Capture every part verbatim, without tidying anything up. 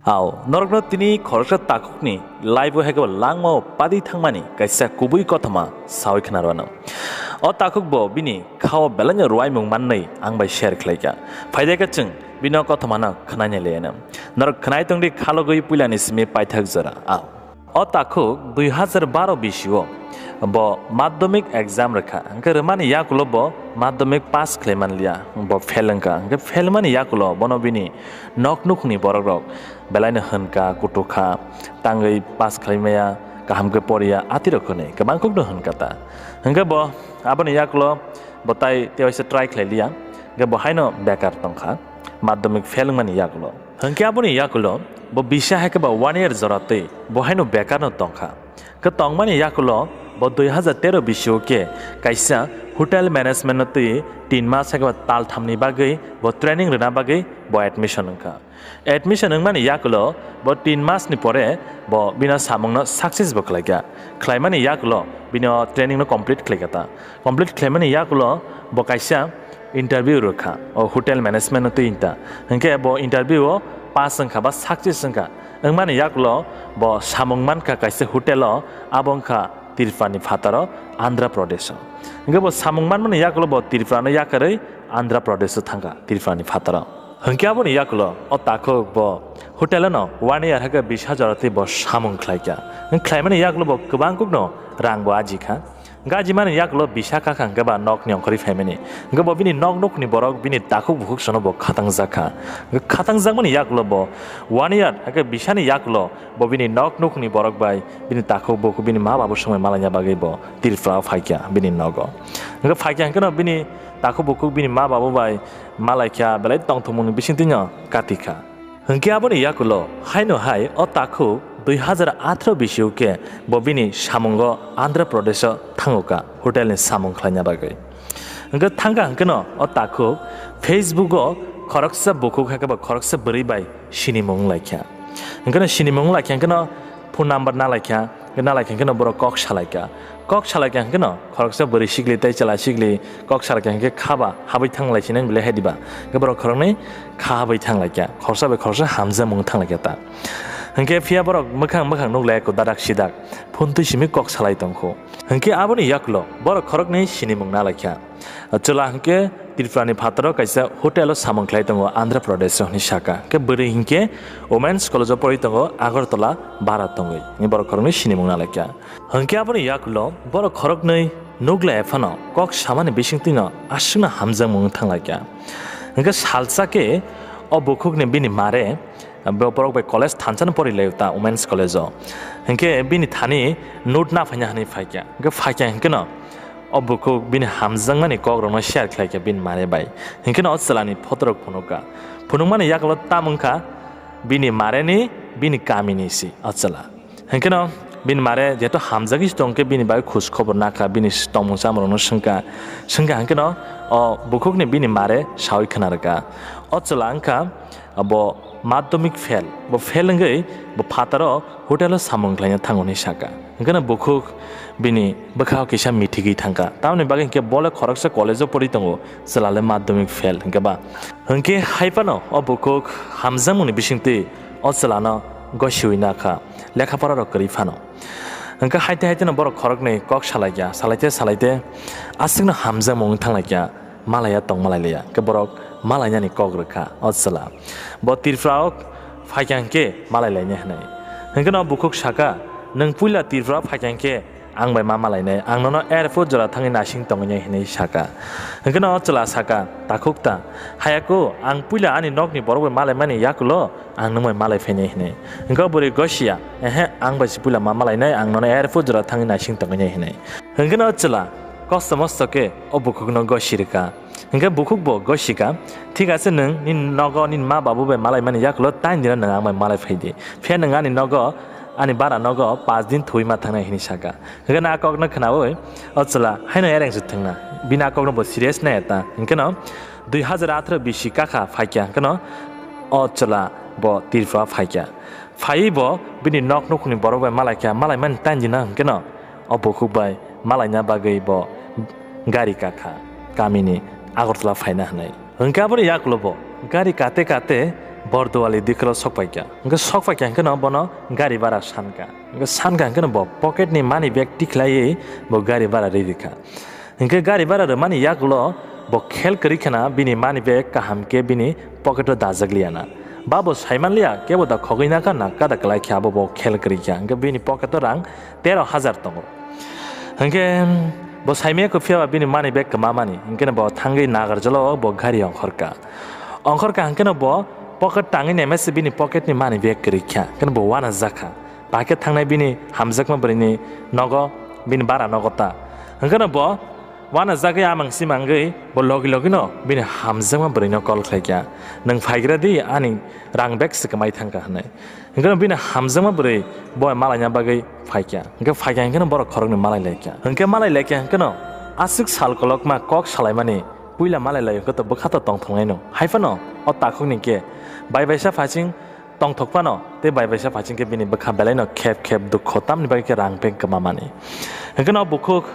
Ao, norokno tini khoroksa takhukni live-o haikhebo langmao padi thangmani kaisa kubui kothoma sawi khna rwano. O takhuk bo bini khao belaino rwimung manwi ang bai share khlaikha. Phaidai khe chwng bini o kothomano khnaina leno. Norok khnai tongdi khalogwi puilani simi paithak jora. Ao. O takhuk dui hazar baro bisio bo madhyamik exam rwkha. Hwnkhe rwmani yakulo bo madhyamik pass khlaimanliya. Bo fail wngkha. Hwnkhe fail mani yakulo bono bini nok nukhungni borokrok belaino hwnkha, kutukha, tangwi pass khlaimaya, kaham khe poriya, atirok hwnwi kwbangkukno hwnkha ta. Hwnkhe bo aboni yakulo bo tai tewaisa try khlailiya. Hwnkhe bo haino bekar tongkha, madhyamik fail wngmani yakulo. Hwnkhe aboni yakulo bo bisa hai khe ba one year jora twi bo haino bekarno tongkha. Khe tongmani yakulo bo dui hazar tero bisio khe kaisa hotel management no twi tin mas hai khe ba tal thamni bagwi bo training rwna bagwi bo admission wngkha. Admission wngmani yakulo bo tin masni pore bo bini samungno success bo khlaikha. Khlaimani yakulo bini o training no complete khlaikha ta. Complete khlaimani yakulo bo kaisa interview rwkha o hotel management no twi ta. Hwnkhe bo interview o pass wngkha ba success wngkha. Wngmani yakulo bo samung mankha kaisa hotel o, abo wngkha Tripura ni phataro Andhra Pradesh o. Hwnkhe bo samung manmani yakulo bo Tripura no yakarwi Andhra Pradesh o thangkha Tripura ni phataro. Hwnkhe aboni yakulo o takhuk bo hotel no one year hakhe bis hajar twi bo samung khlaikha. Khlaimani yakulo bo kwbangkukno rang bo ajikha. Gajimani yakulo bisa kakha hwnkhe ba nokni ongkhorwi phaimani. Hwnkhe bo bini nok nukhungni borok bini takhuk bukhuk sono bo khatangjak kha. Hwnkhe khatangjakmani yakulo bo one year hakhe bisani yakulo bo bini nok nukhungni borok bai bini takhuk bukhuk bini ma babu swngbai malaina bagwi bo Tripura o phaikha bini nogo. Hwnkhe phaikha hwnkhe no bini takhuk bukhuk bini ma babu bai malaikha belai tongthokmungni bisingtwino katikha. Hwnkhe aboni yakulo haino hai o takhuk dui hazar atharo bisio khe bo bini samungo Andhra Pradesh o thango kha hotel ni samung khlaina bagwi. Hwnkhe thangkha hwnkhe no o takhuk Facebook o khoroksa bukhuk hai khe ba khoroksa bwrwi bai sinimung wnglaikha. Hwnkhe no sinimung wnglaikha hwnkhe no phone number nalaikha, hwnkhe nalaikha hwnkhe no borok kok salaikha. Kok salaikha hwnkhe no khoroksa bwrwi sikli tei chwla sikli kok salaikha hwnkhe kha ba habwi thanglaisini belai hai diba. Hwnkhe borok khoroknwi kha habwi thanglaikha. Khoroksa bai khoroksa hamjakmung thanglaikha ta. Hwnkhe phiya borok mwkhang mwkhang nuklaiya kho dadak sidak phone twi simi kok salai tongkho. Hwnkhe aboni yakulo borok khoroknwi sinimung nalaikha. Chwla hwnkhe Tripura ni phataro kaisa hotel o samung khlai tongo Andhra Pradesh o hinwi saka. Hwnkhe bwrwi hwnkhe Women's College o porwi tongo Agartala bara tongwi. Hwnkhe borok khoroknwi sinimung nalaikha. Hwnkhe aboni yakulo borok khoroknwi nuklaiya phano kok samani bisingtwino aswkno hamjakmung wng thanglaikha. Hwnkhe salsa khe o bukhukni bini mare bo borok bai college thansano porilaio ta Women's College o. Hwnkhe bini thani note naphaina hwnwi phaikha. Hwnkhe phaikha hwnkhe no o bukhuk bini hamjakmani kokrokno share khlaikha bini mare bai. Hwnkhe no o chwlani photorok phunukha. Phunukmani yakulo tamo wngkha bini mareni bini kamini si o chwla. Hwnkhe no bini mare jehetu hamjagwi se tongkhe bini bagwi khoj khobor nakha, bini tongmung chamung rokno swngkha. Swngkha hwnkhe no o bukhukni bini mare sawi khna rwkha. O chwla wngkha bo madhyamik fail, bo fail wngwi bo phataro hotel o samung khlaina thango hinwi sakha. Hwnkhe no bukhuk bini bwkhao kisa mithigwi thangkha. Tamoni bagwi hwnkhe bole khoroksa college o pori tongo, chwla le madhyamik fail hwnkhe ba. Hwnkhe hai phano o bukhuk hamjakmungni bisingtwi o chwlano gosiwi nakha, lekha pora rok kwrwi phano. Hwnkhe haite haite no borok khoroknwi kok salaikha, salaite salaite aswkno hamjakmung wng thanglaikha, malaiya tong malailaia, hwnkhe borok malainani kok rwkha o chwla. Bo Tripura o phaikha hwnkhe malailainai hwnwi. Hwnkhe no bukhuk sakha, "Nwng puila Tripura phaikha hwnkhe ang bai ma malainai, ang nono airport jora thangwi naising tongwinai," hinwi sakha. Hwnkhe no o chwla sakha, "Takhuk ta, haya kho, ang puila ani nokni borok bai malaimani yakulo ang nwng bai malai phainai," hinwi. Hwnkhe o bwrwi gosiya, "Ehe, ang bai se puila ma malainai, ang nono airport jora thangwi naising tongwinai," hinwi. Hwnkhe no o chwla kosto mosto khe o bukhukno gosi rwkha. Hwnkhe bukhuk bo gosika, "Thik ase, nwng nini nogo nini ma babu bai malaimani yakulo taini dino nwng ang bai malai phai di. Phiya nwng ani nogo, ani bara nogo paanch din thuwi ma thangnai," hinwi saka. Hwnkhe no a kokno khnaui o chwla haino ereng se thwngna. Bini a kokno bo serious nai ta. Hwnkhe no dui hazar atharo bisi kakha phaikha, hwnkhe no o chwla bo Tripura phaikha. Phaiwi bo bini nok nukhungni borok bai malaikha, malaimani taini dino hwnkhe no o bukhuk bai malaina bagwi bo gari kakha kamini Agartala phaina hwnwi. Hwnkhe aboni yakulo bo gari kate kate Borduali dikholo sokpaikha. Hwnkhe sokpaikha hwnkhe no bono gari bara sankha. Hwnkhe sankha hwnkhe no bo pocket ni money bag tikhlaiwi bo gari bara rwi rikha. Hwnkhe gari bara rwmani yagulo bo khel kwrwi khana bini money bag kaham khe bini pocket o dajak liya na. Ba bo saiman liya kebo da khogwi nakha na kada kwlai khe abo bo khel kwrwi kha. Hwnkhe bini pocket o rang tero hajar tongo. Hwnkhe bo saimaya khe phiya ba bini money bag kwma mani. Hwnkhe no bo thangwi nagarjalo bo gari ongkhorkha. Ongkhorkha hwnkhe no bo pocket tangwi naima se bini pocket ni money bag kwrwi kha. Hwnkhe no bo uanajakha. Bahai khe thangnai bini hamjakma bwrwini nogo, bini bara nogo ta. Hwnkhe no bo uanajagwi amang simangwi bo logi logi no bini hamjakma bwrwino call khlaikha, "Nwng phaigra di, ani rang bag se kwmai thangkha," hwnwi. Hwnkhe no bini hamjakma bwrwi bo malaina bagwi phaikha. Hwnkhe phaikha hwnkhe no borok khoroknwi malai laikha. Hwnkhe malai laikha hwnkhe no aswk sal kolokma kok salaimani puila malai lai hwnkhe to bwkha to tongthoknaino. Hai phano o takhukni khe bai baisa phasing tongthok phano tei bai baisa phasing khe bini bwkha belaino khep khep dukho, tamni bagwi khe rang bag kwma mani. Hwnkhe no bukhuk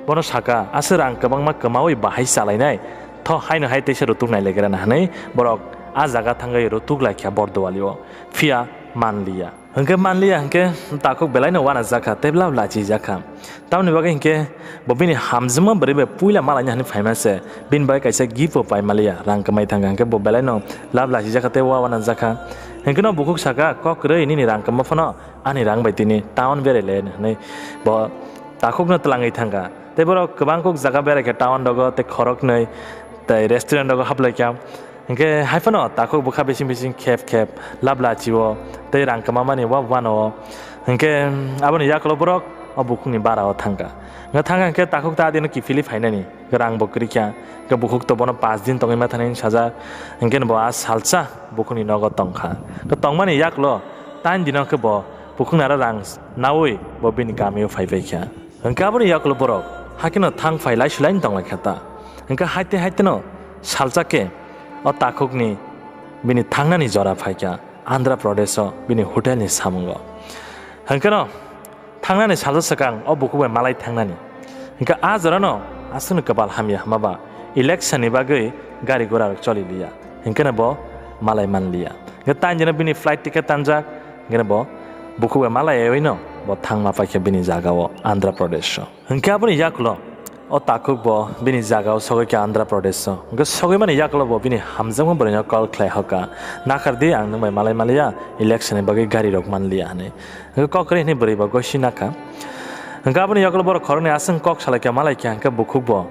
bono saka, "Aswk rang kwbangma kwmawi bahai chalainai, tho haino hai teisa rutuk nai legra na," hwnwi borok a jaga thangwi rutuk laikha Bordualio, phiya manliya. Hwnkhe manliya hwnkhe takhuk belaino uanajakha tei lab lachijakha. Tamoni bagwi hwnkhe bo bini hamjakma bwrwi bai puila malaina hwnwi phaima se, bini bagwi kaisa gift bo paima liya, rang kwmai thangkha, hwnkhe bo belaino lab lachijakha tei uanajakha. Hwnkhe no bukhuk saka, "Kok kwrwi, nini rang kwma phano ani rang bai tini town berai le," hwnwi bo takhukno twlangwi thangkha. Tei borok kwbang kuk jaga berai kha town rogo tei khoroknwi tei restaurant rogo haplaikha. Hwnkhe hai phano takhuk bwkha bising bising khep khep lab lachio tei rang kwma mani wa uano. Hwnkhe aboni yakulo borok o bukhukni bara o thangkha. Hwnkhe thangkha hwnkhe takhuk ta adino kiphilwi phainani rang bo kwrwikha. Hwnkhe bukhuk to bono pash din tongwi ma thani sajak. Hwnkhe bo a salsa bukhukni nogo tongkha. Hwnkhe tongmani yakulo tain dino khe bo bukhukni aro rang naui bo bini kamio phaibaikha. Hwnkhe aboni yakulo borok hakhe no thang phai lai sulai tong lai kha ta. Hwnkhe haite haite no salsa khe o takhukni bini thangnani jora phaikha Andhra Pradesh o bini hotel ni samungo. Hwnkhe no thangnani salsa swkang o bukhuk bai malai thangnani. Hwnkhe a jora no aswkno kwpal hamya hwnba ba election ni bagwi gari gura rok choli liya. Hwnkhe no bo malai man liya. Hwnkhe tain jeno bini flight ticket tanjak. Hwnkhe no bo bukhuk bai malai oi no bo thangma paikha bini jaga o Andhra Pradesh o. Hwnkhe aboni yakulo o takhuk bo bini jaga o sogwi kha Andhra Pradesh o. Hwnkhe sogwi mani yakulo bo bini hamjakma bwrwino call khlai hoka, "Nakhar di, ang nwng bai malai maliya, election ni bagwi gari rok man liya," hwnwi. Hwnkhe kok kwrwi hwnwi bwrwi bo gosi nakha. Hwnkhe aboni yakulo borok khoroknwi aswk kok salai kha malai kha, hwnkhe bukhuk bo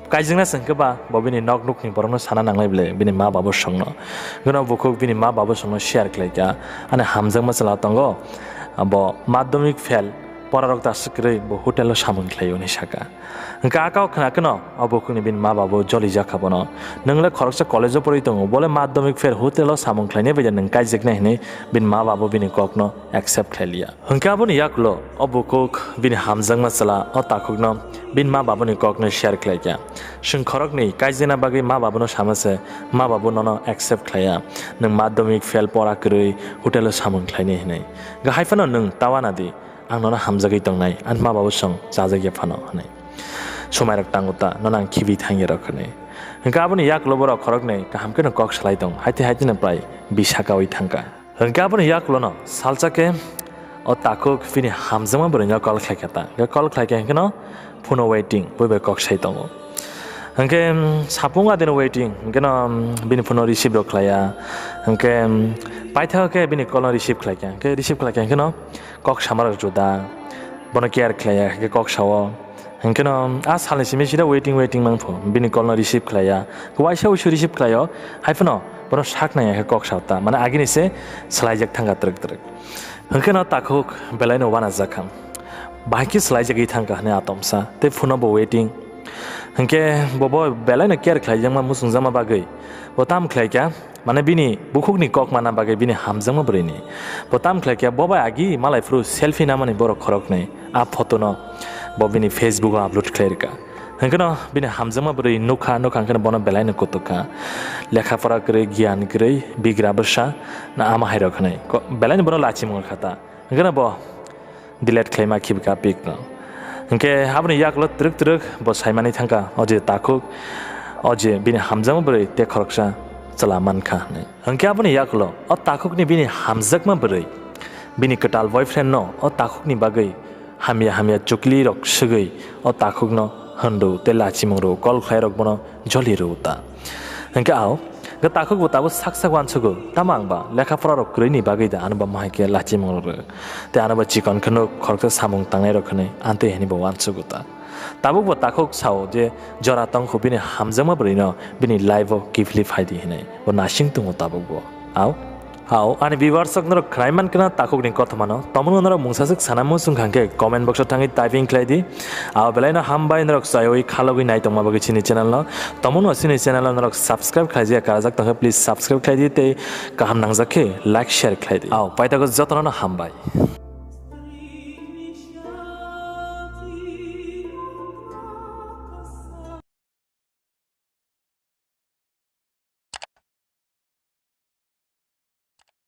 kaijwkna se hwnkhe ba bo bini nok nukni borokno sana nanglai bwle bini ma babu songno. Hwnkhe no bukhuk bini ma babu songno share khlai kha, "Ani hamjakma chwla tongo, bo madhyamik fail, pora rok ta aswk kwrwi bo hotel o samung khlai," hwnwi saka. Hwnkhe a kok khna kheno o bukhukni bini ma babu jolijak kha bono. "Nwng le khoroksa college o porwi tongo, bo le madhyamik fail hotel o samung khlainai bai de nwng kaijwknai," hwnwi bini ma babu bini kokno accept khlai liya. Hwnkhe aboni yakulo o bukhuk bini hamjakma chwla o takhukno bini ma babuni kokno share khlai kha. Chwng khoroknwi kaijwkna bagwi ma babuno sama se, ma babu nono accept khlai ya. "Nwng madhyamik fail, pora kwrwi, hotel o samung khlainai," hwnwi. Hwnkhe hai phano nwng ta uana di. Ang nono hamjagwi tongnai, ani ma babu song chajak ya phano, hwnwi. Swmairok tango ta, nono ang khibi thangya rok, hwnwi. Hwnkhe aboni yakulo borok khoroknwi kaham kheno kok salai tong, haite haite no prai bisakawi thangkha. Hwnkhe aboni yakulo no salsa khe o takhuk bini hamjakma bwrwino call khlai kha ta. Hwnkhe call khlai kha hwnkhe no phone o waiting, bui bai kok sai tongo. Hwnkhe, mm, sapung adino waiting, hwnkhe no, mm, bini phone o receive rok khlai ya. Hwnkhe, mm, paithago khe bini call no receive khlai kha. Hwnkhe receive khlai kha hwnkhe no, kok samarok juda, bono care khlaiya, hwnkhe kok sao. Hwnkhe no a salni simi sida waiting, waiting mangpho, bini call no receive khlaiya. Waisa uisu receive khlaio, hai phano bono sak naiya khe kok sao ta, mane agini se swlaijak thangkha twrwk twrwk. Hwnkhe no takhuk belai no uanajak kha. Bahai khe swlaijagwi thangkha hwnwi atomsa, tei phone no bo waiting. Hwnkhe bo, bo belai no care khlaijakma, muchungjakma bagwi bo tam khlaikha. Mane bini bukhukni kok mana bagwi bini hamjakma bwrwini. Bo tam khlai khe bo bai agi malai phuru selfie namani borok khoroknwi a photo no bo bini Facebook o upload khlai rwkha. Hwnkhe no bini hamjakma bwrwi nukha, nukha hwnkhe no bono belai no kutuk kha. Lekha pora kwrwi, giyan kwrwi, bigra bwsa na ama hai rok hwnwi. Ko-, belai no bono lachimung kha ta. Hwnkhe no bo delete khlaima khibika pic no. Hwnkhe aboni yakulo twrwk twrwk bo saimani thangkha, o je takhuk, o je bini hamjakma bwrwi tei khoroksa. chwla mankha hwnwi. Hwnkhe aboni yakulo o takhukni bini hamjakma bwrwi bini kwtal boyfriend no o takhukni bagwi hamya hamya chukli rok swgwi o takhukno hwndu tei lachimung rw, kol khlai rok bono joli rw ta. Hwnkhe ao, hwnkhe takhuk bo tabuk sak sak uansugo, tamo ang ba lekha pora rok kwrwi ni bagwi da ano ba mohai khe lachimung rw, tei ano ba chikon kheno khoroksa samung tangnai rok hwnwi antwi hwnwi bo uansugo ta. Tabuk bo takhuk sao je jora tongkhu bini hamjakma bwrwi no bini life o kiphilwi phai di hwnwi bo nasing tongo tabuk bo. Ao, ao, ani viewers rok norok khwnai mankha na takhuk ni kothoma no, tomono norok mungsa swk sana muchung kha hwnkhe comment box o thangwi typing khlai di. Ao belai no hambai norok chaywi khalogwi nai tongma bagwi chini channel no, tomono chini channel no norok subscribe khlai jaya karajak tongkhe please subscribe khlai di tei kaham nangjak khe like share khlai di. Ao, paithago jotono no hambai.